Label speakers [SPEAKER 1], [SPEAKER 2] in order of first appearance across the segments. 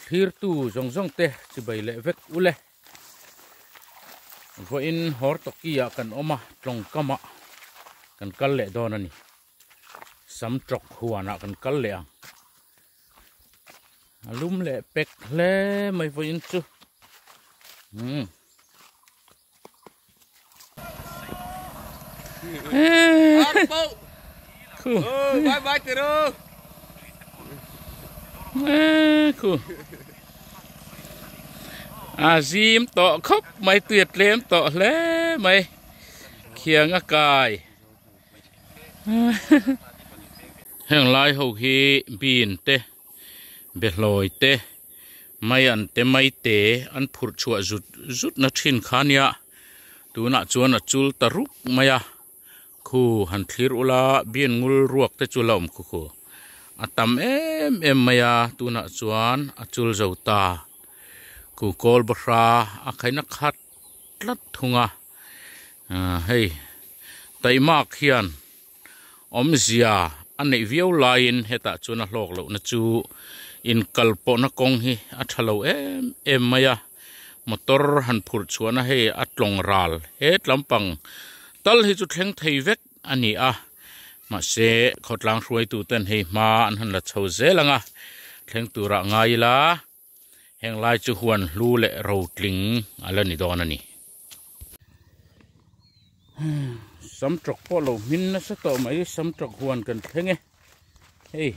[SPEAKER 1] Thlir tu zawng zawng te chibai leh vek ule. Vawiin Hortoki ah kan awm a, Tlawngkam ah kan kal leh dawn a ni. Samtawk huan ah kan kal leh ang. A lum leh pek hle mai vawiin chu. Umm.
[SPEAKER 2] Bye bye tiru.
[SPEAKER 1] Khu. A zim tawh khawp mai tui a tlem tawh hle mai khiang a kai. Heng lai ho hi bean te behlawi te mai an te mai te an phurh chhuah zut zut na thin kha nia tunah chuan a chul ta ruk mai a khu han thlir ula bean ngul ruak te chu la awm khu khu a tam em em mai a tunah chuan a chul zo ta khu kawl bahra a khaina khat tlat thung a hei taimak hian awmzia a neih viau laiin hetah chuan a hlawk lohna chu inkal pawhna kawng hi a tha lo em em mai a motor han phurh chhuahna hei a tlawng ral het lampang tal hi chu thleng thei vek a ni a mahse khawtlang hruaitu ten hei hma an han la chho zel ang a thleng turah ngai ila. Heng lai chu huan hlu leh rotling a la ni dawn a ni. Samtawk pawh lo hmin nasa tawh mai samtawk huan kan thleng e. Hei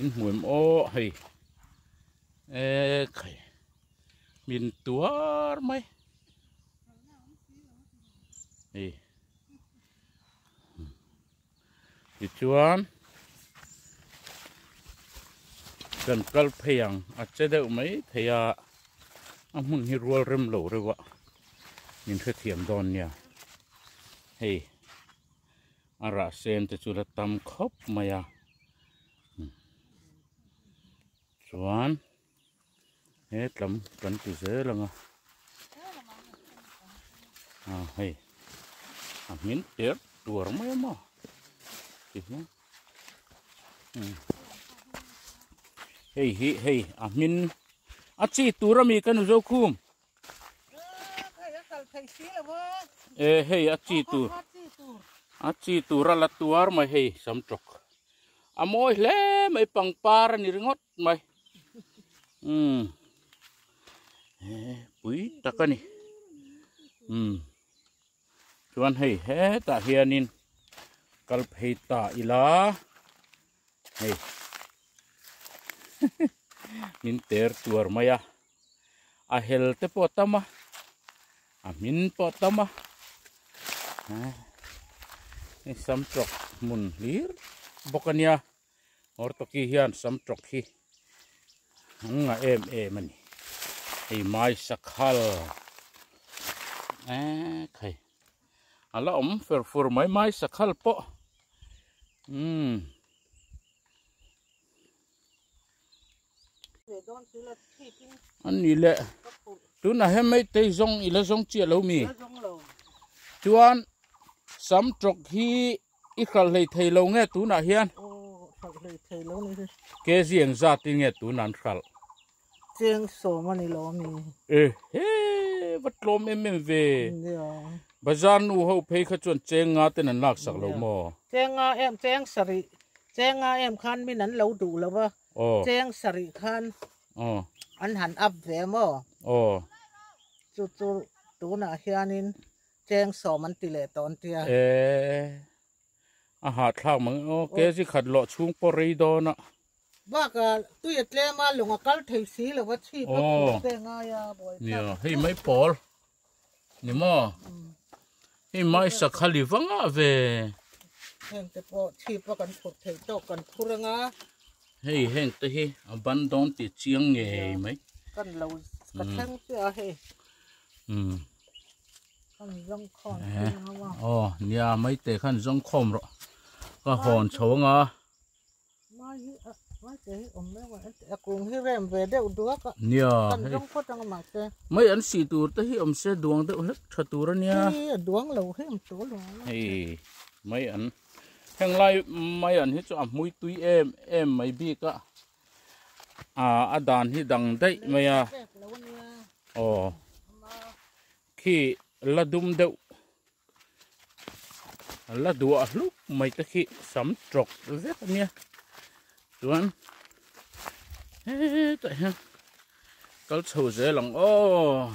[SPEAKER 1] in hmu em aw hei e khai min tuar mai hei Tichuan kan kal phei ang a che deuh mai thei a a hmun hi rual rem lo reuh a min hrethiam dawn nia hei a rah sen te chu la tam khawp mai a chuan he tlam kan ti zel ang a a hei a hmin ter tuar mai a maw ti hian hei hi hei a hmin a chi tur ami ka nu zo khum e hei a chi tur a chi tur a la tuar mai hei sam tawk a mawi hle mai pangpar a ni ringawt mai umm pui tak a ni umm chuan hei hetah hianin kal phei ta ila hei min ter tuar mai a a hel te pawh a tam a a hmin pawh a tam a hei samtawk hmun hlir bawk a nia. Hortoki hian samtawk hi an ngah em em a ni. Hei mai sakhal ek hei a la awm fer fur mai mai sakhal pawh umm. An ni le tunah hian maitei zawng i la zawng chiah lo mi chuan samtawk hi I hralh hlei thei lo nge tunah hian?
[SPEAKER 3] Aw, hralh hlei thei lo ni hi.
[SPEAKER 1] Kg eng zat in nge tun an hralh?
[SPEAKER 3] Cheng sawm a ni lo ami.
[SPEAKER 1] E he, va tlawm em em ve.
[SPEAKER 3] Nia.
[SPEAKER 1] Bazar nu ho phei kha chuan cheng nga ten an lak sak lo maw?
[SPEAKER 3] Cheng nga em, cheng sarih, cheng nga em khan min an lo duh lo a.
[SPEAKER 1] Aw.
[SPEAKER 3] Cheng sarih khan
[SPEAKER 1] Aw.
[SPEAKER 3] an han up ve maw?
[SPEAKER 1] Aw.
[SPEAKER 3] Chu chu tunah hianin Cheng sawm an ti leh tawh an tia.
[SPEAKER 1] E a hahthlak mang aw kg khat lawh chhung pawh rei dawn a.
[SPEAKER 3] Bakah tui a tlem a lung a kal thei si lo a chhip a phur te ngai a buai thlak.
[SPEAKER 1] Nia hei mai pawl ni maw hei mai sakhali vanga ve.
[SPEAKER 3] Heng te pawh chhip a kan phur thei tawk kan phur anga.
[SPEAKER 1] Hei heng te hi a ban dawn tih chiang ngei mai.
[SPEAKER 3] Kan lo ka thleng chiah a hei.
[SPEAKER 1] Umm. Aw nia mai te khan zawng khawm rawh ka hawn chho anga. Nia hei mai an sih tur te hi awm se duang deuh hlek tha tur ania. Hei mai an heng lai mai an hi chu a hmui tui em em mai bik a. A dan hi dang daih mai a. Aw khi la dum deuh la duah hluk mai te khi sam tawk vek a nia chuan hetah hian kal chho zel ang aw.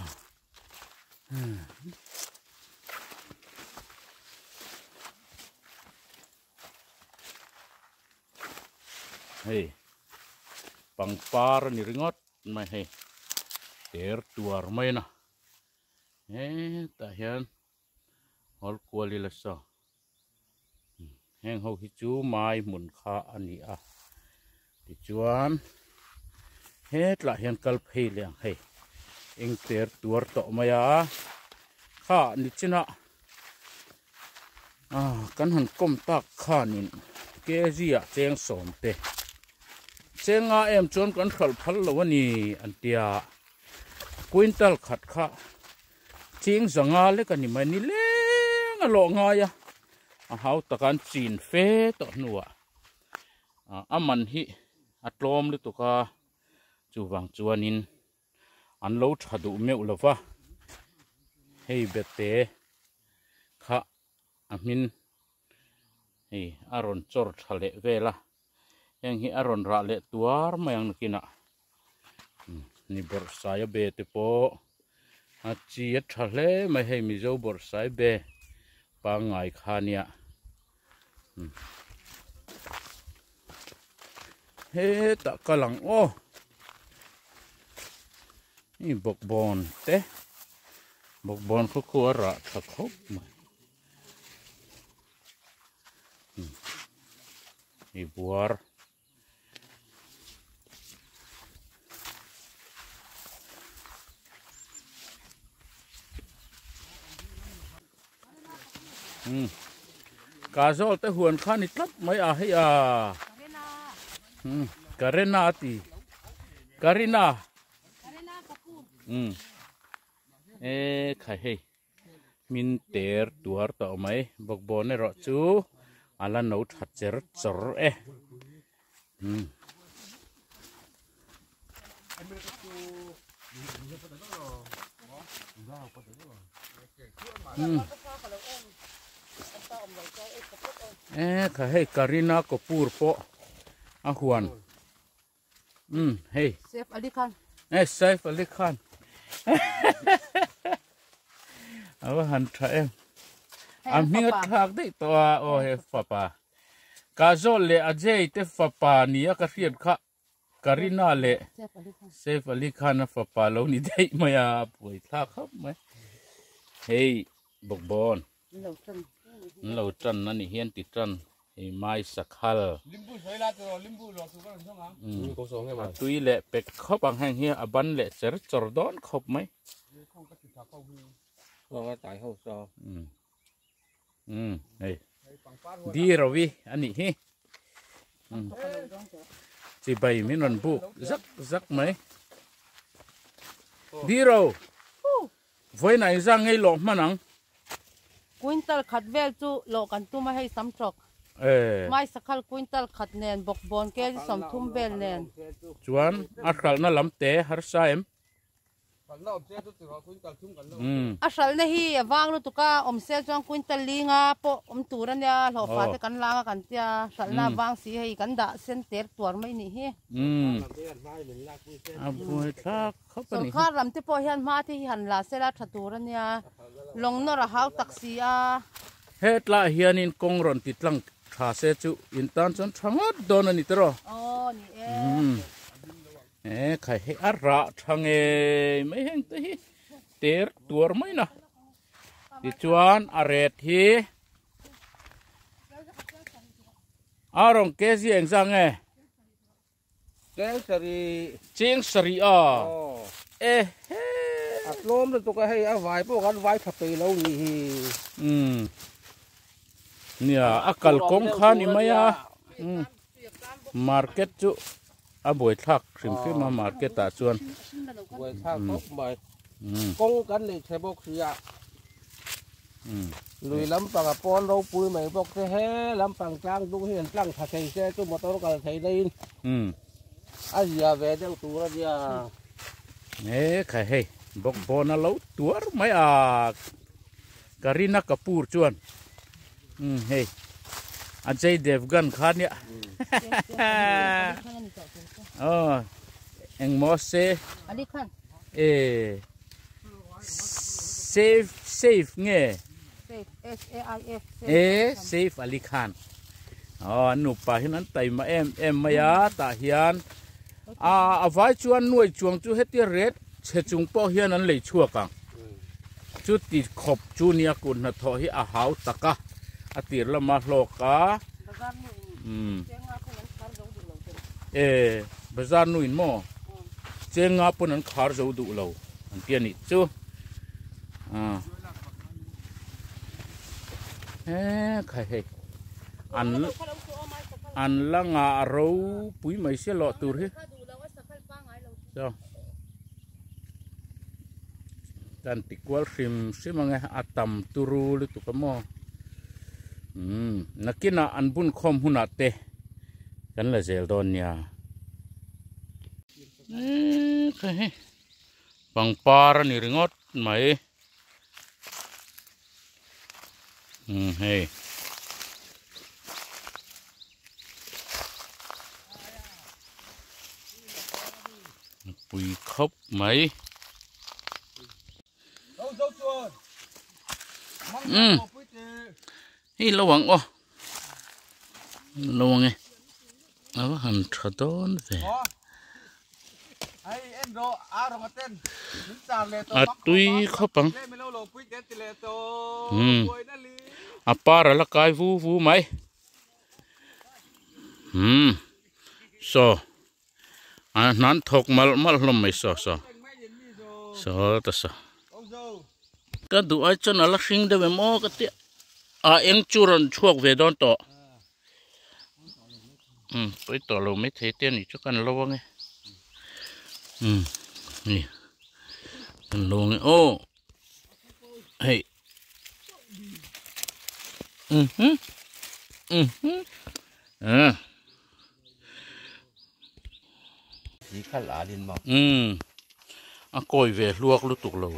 [SPEAKER 1] Hei pangpar a ni ringawt mai hei ter tuar mai a hetah hian hawl kual ila saw heng ho hi chu mai hmun kha a ni a tichuan hetlah hian kal phei leh ang hei eng ter tuar tawh mai a kha nichinah kan han kawm tak khanin kg ah cheng sawm te cheng nga em chuan kan hralh phal lo a ni an tia quintal khat kha ching zanga lek a ni mai ni leng a lawh ngai a a hau taka an chin fe tawh hnuah a man hi a tlawm lutuk a chuvang chuanin an lo tha duh meuh lo va hei bete kha a hmin hei a rawn chawr tha leh vel a heng hi a rawn rah leh tuar mai ang nakinah ni bawrhsai a be te pawh a chi a tha hle mai hei mizo bawrhsai be pangngai kha nia hetah kal ang aw hei bawkbawn te bawkbawn khaw khu a rah tha khawp mai hei buar. Ka zawl te huan kha ni tlat mai a hei a Karena a ti Karina e khai hei hmin ter tuar tawh mai bawkbawn erawh chu a la no tha cher chawr e. E kha hei Karina Kapoor pawh a huan um hei
[SPEAKER 3] Saif Ali Khan
[SPEAKER 1] e Saif Ali Khan ava han tha em a hming a thlak daih tawh a aw he fapa Kajol leh Ajay te fapa nia ka hriat kha Karina leh Saif Ali Khan a fapa lo ni daih mai a buai thlak khawp mai hei bawkbawn an lo tan a nih hian ti tan hei mai sakhal a tui leh pek khawp ang heng hi a ban leh cher chawr dawn khawp mai. Um hei di rovi a nih hi um chibai min rawn buk zak zak mai di ro vawiin ah inzang ngei lawh hman ang
[SPEAKER 3] quintal khat vel chu lawh kan tum a hei sam tawk mai sakhal quintal khat nen bawkbawn kg sawmthum vel nen
[SPEAKER 1] chuan a hralhna lam te harsa em
[SPEAKER 3] A hralhna hi a vang lutuk a, awm sel chuan quintal linga pawh awm tur a nia, hlawhfa te kan lang a kan tia, hralhna a vang si hei kan dah sen ter tuar mai nih hi. Sorkar lam te pawh hian hma te hi han la sela tha tur a nia, lawng nawr a hau tak si a.
[SPEAKER 1] Hetlaiah hianin kawng rawn ti tlang tha se chu in tan chuan tha ngawt dawn a ni tiraw?
[SPEAKER 3] Aw ni e.
[SPEAKER 1] E khai hei a rah tha ngei mai heng te hi ter tuar mai na tichuan a ret hi a rawn kg engzah nge cheng sarih a e he
[SPEAKER 2] a tlawm lutuk a hei a vai pawh kan vai tha peih lo ni hi
[SPEAKER 1] um nia a kalkawng kha ni mai a um market chu A buaithlak hrim hrim a market ah chuan.
[SPEAKER 2] Buaithlak khawp mai. Kawng kan nei chhe bawk si a. Lui lampang a pawn ropui mai bawk se he lampang tlang dung hi an tlang tha thei se chu motor kal thei daihin. A zia ve deuh tur a nia.
[SPEAKER 1] E khai hei bawkbawn a lo tuar mai a Kareena Kapoor chuan umm hei Ajay Devgan kha nia aw engmaw se e safe safe nge e Saif Ali Khan aw an nupa hian an taima em em mai a tah hian a a vai chuan nuai chuang chu hetia ret chhe chung pawh hian an lei chhuak ang chuti khawp chu nia kut hnathawh hi a hau tak a a tir lama hlawk a umm e bazar nuin maw chenga pawn an khar zo duh lo an ti a nih chu. He khai hei an an la ngah ropui mai sia lawh tur hi so kan ti kual hrim hrim ang e a tam turu lutuk a maw umm nakinah an bun khawm hunah te kan la zel dawn nia he khai hei. Pangpar a ni ringawt mai. Umm hei. Pui khawp mai. Umm. Hei lo ang aw. Lo ang e. A va han tha dawn ve. A tui khawp ang. Umm. A par a la kai vu vu mai. Umm. Saw. A hnan thawk malh malh hlawm mai saw saw. Saw ta saw. Ka duh ai chuan a la hring deuh em aw ka tia. A eng chu rawn chhuak ve dawn tawh. Umm pawi tawh lo mai thei te a nih chu kan lo ang e. Umm ni kan lo ang e aw hei um hum um hum ah. Umm a kawi ve hluak lutuk lo.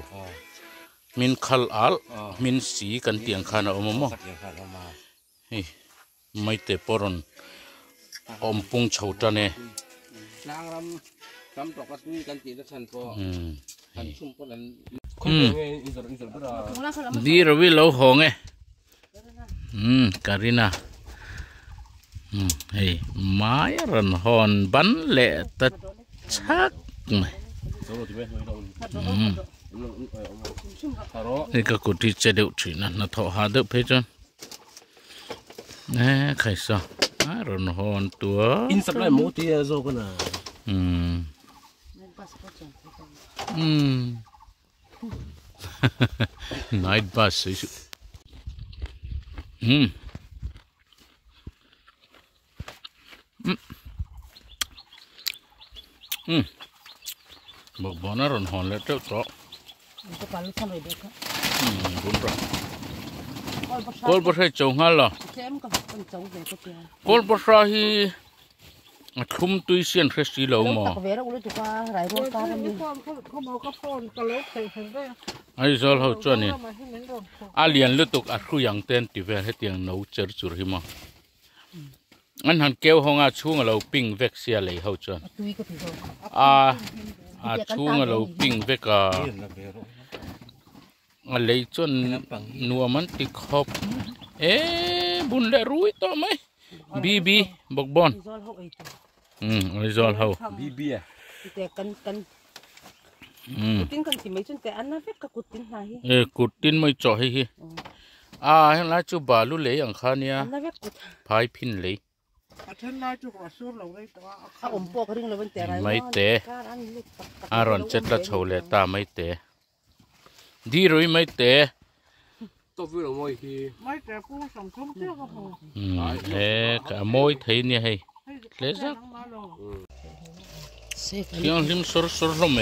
[SPEAKER 1] Min khal al min si kan tih ang khan a awm a maw hei maite pawh rawn awm pung chho tan e. Di rawi lo hawng e umm Karina umm hei mai a rawn hawn ban leh ta chhak mai umm hei ka kut hi che deuh thin a hnathawh hah deuh phei chuan e khaisa a rawn hawn tuar umm umm. Night bus sawi suh. Umm. Um. Um. Bawkbawn a rawn hawn leh teuh tawh. Um, bun rawh. Kawl bahra i cho nghal lo. Kawl bahra hi A thlum tui sian hre si lo maw? Aizawl ho chuanin a lian lutuk a hrui ang te an ti vel hetiang no cher chur hi maw? An han keu hawng a chhung a lo ping vek sia lei ho chuan a a chhung a lo ping vek a a lei chuan nuam an ti khawp e bun leh rui tawh mai. BB bawkbawn um Aizawl ho
[SPEAKER 2] BB a
[SPEAKER 1] um e kut tin mai chaw hei hi a helai chu balu lei ang kha nia phai phin lei maite a rawn che tla chho leh ta maite. Di rui mai te. E ka mawi thei nia hei hle zak. Thianghlim sawr sawr hlawm e.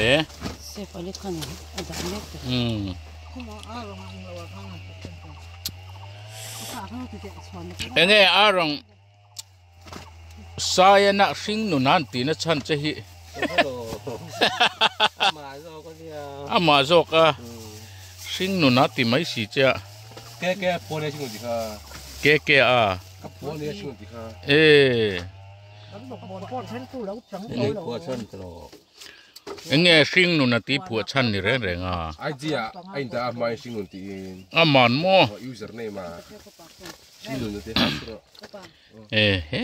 [SPEAKER 1] Enge a rawng. Saiana hring nun an tihna chhan che hi amah zawk a hring nun a ti mai si che a. Kk a e enge hring nun a tih phuah chhan ni reng reng a. Aman maw. Ehe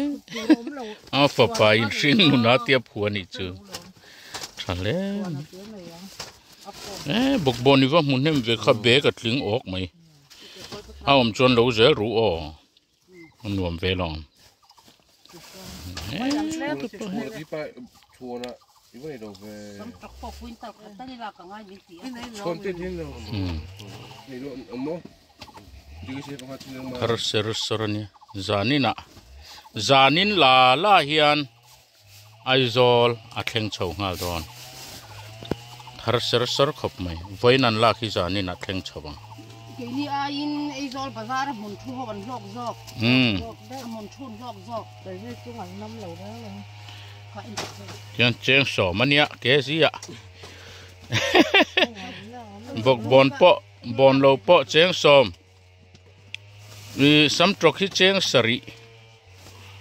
[SPEAKER 1] a fapa in hring nun a tia phuah anih chu tha hle e bawkbawn i va hmu hnem ve kha bag a tling awk mai a awm chuan lo zel ru aw a nuam ve lo ang Thar ser ser a nia zanin ah zanin la la hian Aizawl a thleng chho nghal dawn thar ser ser khawp mai vawiin an lak hi zanin a thleng chho ang.
[SPEAKER 3] Keini aiin Aizawl bazar a hmun thu ho an hlawk zawk a hmun thu an hlawk zawk.
[SPEAKER 1] Tihian cheng sawm a nia ke ziah bawkbawn pawh. Bawn lo pawh cheng sawm ih sam tawk hi cheng sarih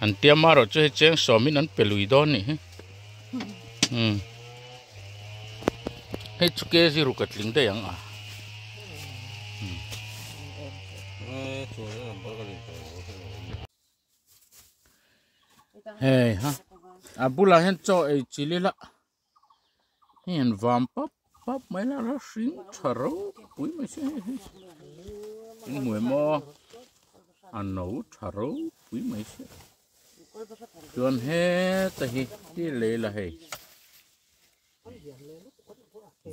[SPEAKER 1] an tia marawh chu hei cheng sawmin an pe lui dawn nih hi umm hei chu kg ruk a tling daih ang a hei ha a bulah hian chaw ei chil ila. Hei an vam pap pap mai la la hring tha ropui mai se hei hei in hmu em aw a no tha ropui mai se chuan heta hi ti lei la hei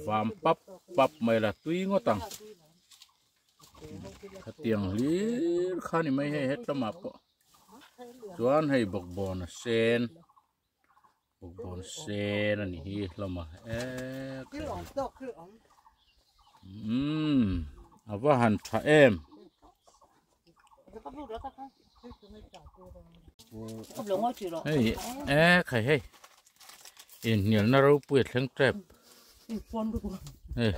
[SPEAKER 1] vam pap pap mai la tui ngawt ang khatiang hlir kha ni mai hei hetlamah pawh chuan hei bawkbawn a sen. Bawkbawn sen a nih hi hlawm a ek umm a va han tha em. Hei ek hei hei inhnialna ropui a thleng tep hei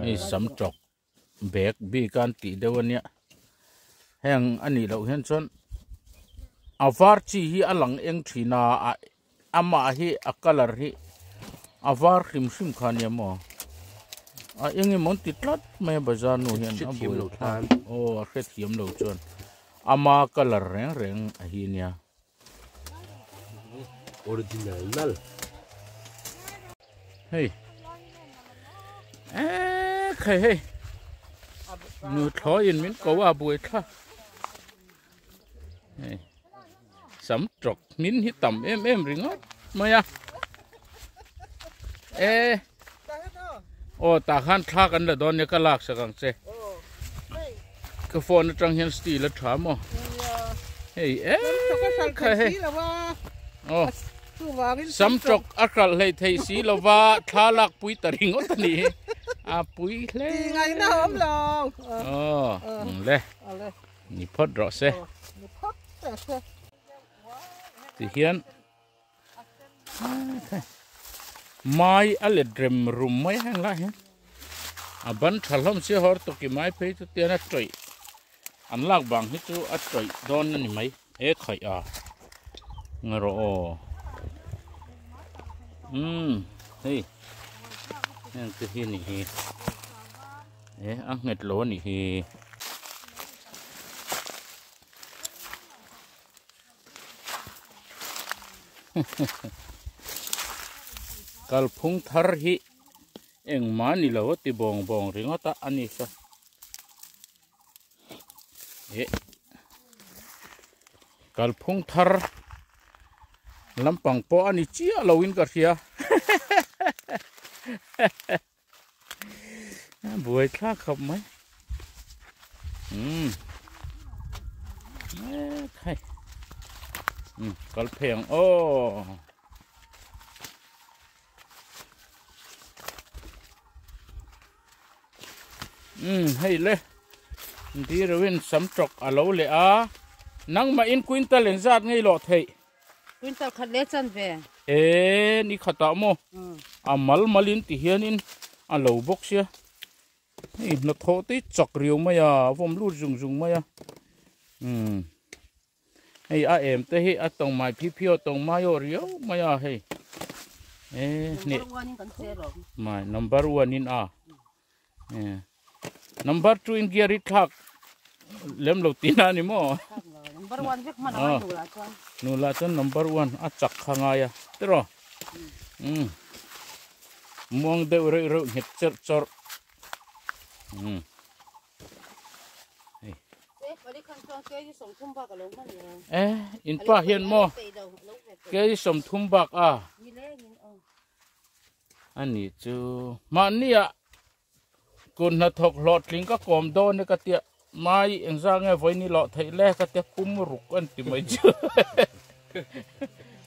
[SPEAKER 1] hei sam tawk bag bik a an tih deuh a nia heng a nih loh hian chuan a var chi hi a lang eng thin a amah hi a colour hi a var hrim hrim kha ania maw a eng emaw an ti tlat mai a bazar nu hian a buai aw a hrethiam lo chuan ama colour reng reng a hi nia.
[SPEAKER 2] Original nal.
[SPEAKER 1] Hei. Eh, khai hei. Nu thloi in min ko a buai thla. Hei. Sam trok min hi tam em em ringawt mai a. Eh. Aw tah khan thla kan la dawn nia ka lak sak ang che. Ka phone atang hian steel a tha maw. Hei e kha hei. Aw sam tawk a hralh hlei thei si lova thla lak pui ta ringawt a nih hi. A pui hle. Aw le ni phawt rawh se. Tihian. Mai a let rem rum mai a heng lai hian a ban tha hlawm sia hawr tawki mai phei chu tian a tawih an lak vang hi chu a tawih dawn a ni mai e khaih a nga rawh aw umm hei heng te hi a nih hi e a nghet lo a nih hi. Kalphung thar hi engmah ni lo a ti bawng bawng ringawt a a ni sa eh kalphung thar lampang pawh a ni chiah lo in ka hria buai thlak khawp mai umm hei umm kal phei ang aw umm hei le diruin sam tawk a lo leh a. Nangmah in quintal engzat ngei lawh theih?
[SPEAKER 3] Quintal khat leh chan ve.
[SPEAKER 1] E ni khatah maw? A mal mal in ti hianin a lo bawk sia. Hei hnathawh te hi chak riau mai a, a vawm lut zung zung mai a. Umm hei a em te hi a tawng mai phi phiaw tawng mai aw riau mai a hei. E hneh mai number one in a. Number 2 in gear hi thlak lem lo tihna a ni maw?
[SPEAKER 3] Number 1 vek hman a ngai nu lah chuan.
[SPEAKER 1] Nu lah chuan number 1 a chak kha ngai a tiraw. Um muang deuh reuh reuh nghet cherh chawrh. Um hei. Eh in pa hian maw kei 30 bak a. A ni chu mahnia kut hnathawk hlawhtling ka kawm dawn e ka tia mai engzah nge vawiin i lawh theih le ka tia pum ruk an ti mai chu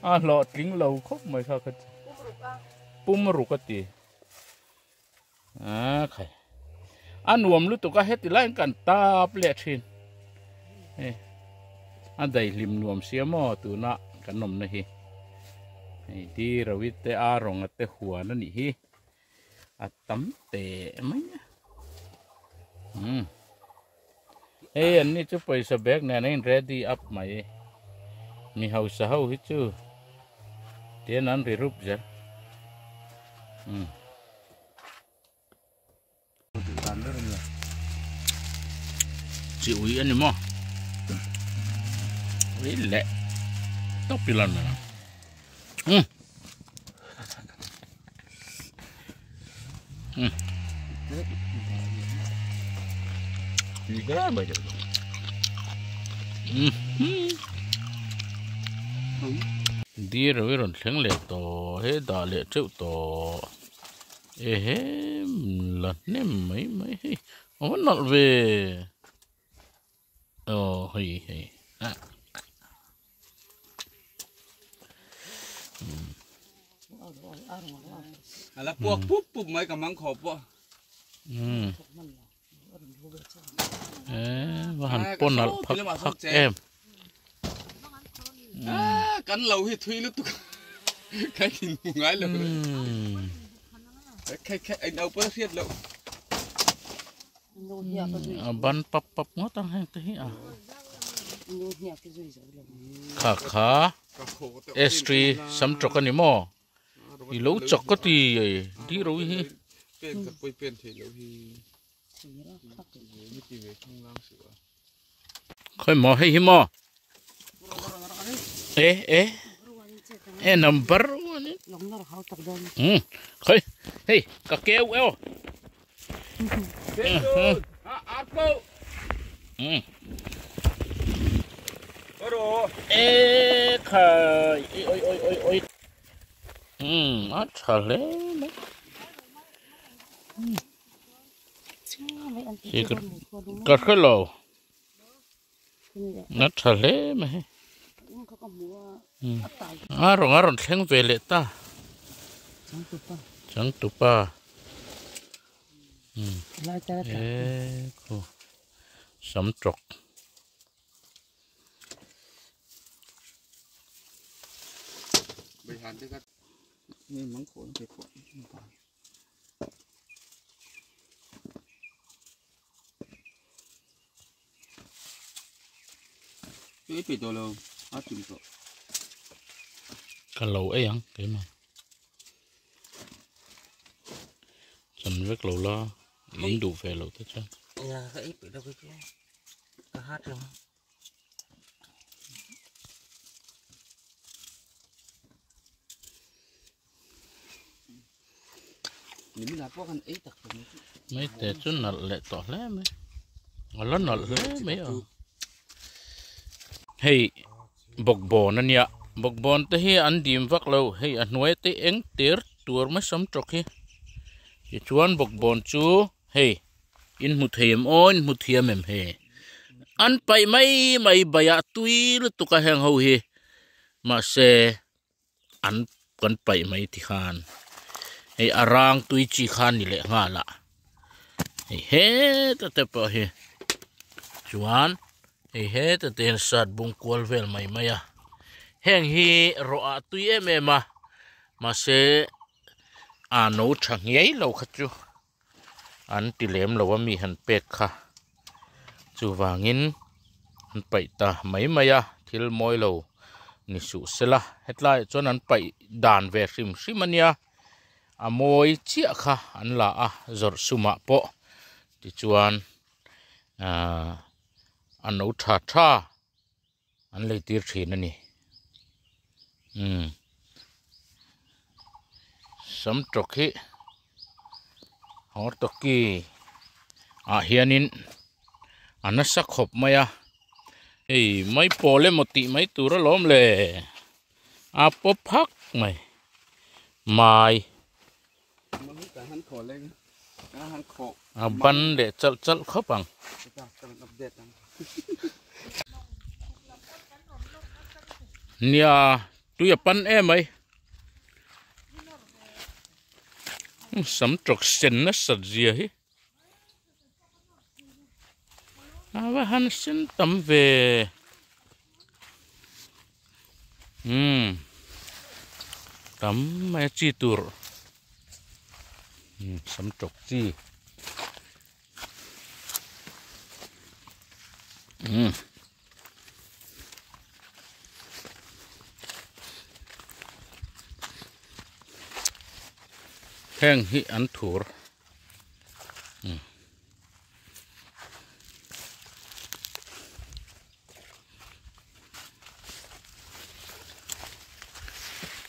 [SPEAKER 1] a hlawhtling lo khawp mai kha ka ti pum ruk a ti a khai a nuam lutuk a heti laiin kan tap leh thin hei a daihlim nuam sia maw tuna kan awmna hi hei di rawit te a rawnga te huan a nih hi a tam teh mai a umm hei an ni chu pawisa bag nen a in ready up mai mi hausa ho hi chu tian an ri rup zel umm. Chi ui ani maw ui leh tawp ila na um um Dir a rawn thleng leh tawh he dah leh teuh tawh. Ehem la hnem mai mai hei a va nalh ve aw hei hei ah
[SPEAKER 2] ala puak pup pup mai ka mang khawp pawh
[SPEAKER 1] um eh va han pawn nalh phak phak em
[SPEAKER 2] kan lo hi thui lutuk kan in hmu ngai lo khai khai anh au pawh hriat lo
[SPEAKER 1] a ban pap pap ngawt ang heng te hi a kha kha S3 sam tawk ani maw i lo chak ka ti ei di ro hi
[SPEAKER 2] pen khat pawh i pen thei lo hi
[SPEAKER 1] Khoi maw hei hi maw e e e number one um khoi hei ka keu eo um e khai oi oi oi oi um a tha hle mai Ka hre lo na tha hle mai hei a rawng a rawn thleng ve leh ta changtupa e khu sam tawk. Ka lo ei ang keimah chan vek lo la in duh ve loh te chuan. Mai te chu nalh leh tawh hle mai a la nalh hle mai a hei bawkbawn a nia bawkbawn te hi an dim vak lo hei a hnuai te eng tir tur mai sam tawk hi tichuan bawkbawn chu hei in hmu thei em aw in hmu thiam em hei an paih mai mai baiah tui lutuk a heng ho hi mahse. an kan paih mai ti khan hei a rang tui chi kha ni leh nghal a hei heta te pawh hi chuan Hei heta te hian sat bung kual vel mai mai a heng hi rawh ah tui em em a mahse a no tha nghiai lo kha chu an ti lem lo a mi han pek kha chuvangin an paih ta mai mai a thil mawi lo ni suh sela hetlaiah chuan an paih dan ve hrim hrim a nia a mawi chiah kha an la a zawrh sumah pawh tichuan ahh a no tha tha an lei tir thin a ni umm sam tawk hi hortoki ah hianin a nasa khawp mai a hei mai pawl emaw tih mai tur alawm le a pawp phak mai mai. A ban leh chalh chalh khawp ang. Nia tui a pan em mai. Sam tawk sen nasat zia hi. A va han sen tam ve. Umm tam mai a chi tur umm sam tawk chi umm. Heng hi an thur.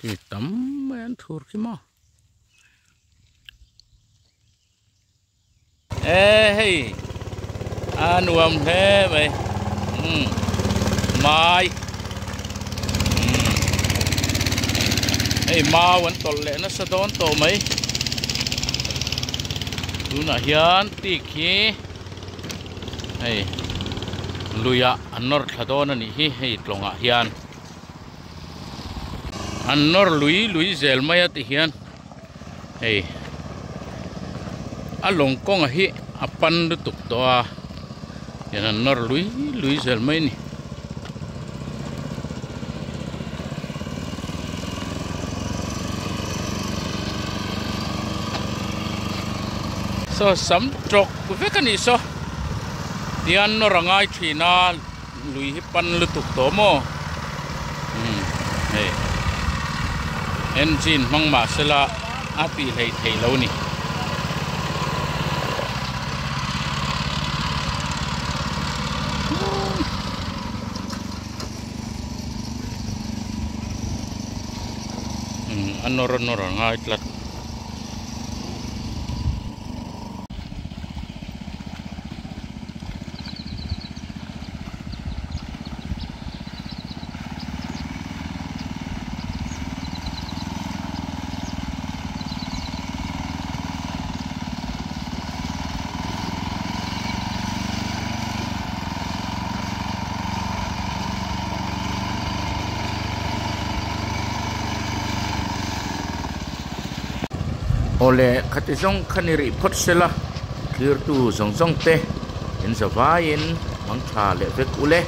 [SPEAKER 1] Khi tam mai an thur khi maw e hei a nuam hle mai umm mai umm hei mau an tawlh leh nasa dawn tawh mai tunah hian tik hi hei luiah an nawr thla dawn a nih hi hei tlawngah hian an nawr lui lui zel mai a ti hian hei a lawng kawnga hi a pan lutuk tawh a hian an nawr lui lui zel mai a ni. Saw sam tawk vek a nih saw tihian nawr a ngai thin a lui hi pan lutuk tawh maw umm hei engine hmang mah sela a tih hleih theih lo a ni. A nawr a nawr a ngai tlat. Awle khati zawng kha ni rih phawt sela thirtu zawng zawng te in zavaiin mangtha leh vek ule.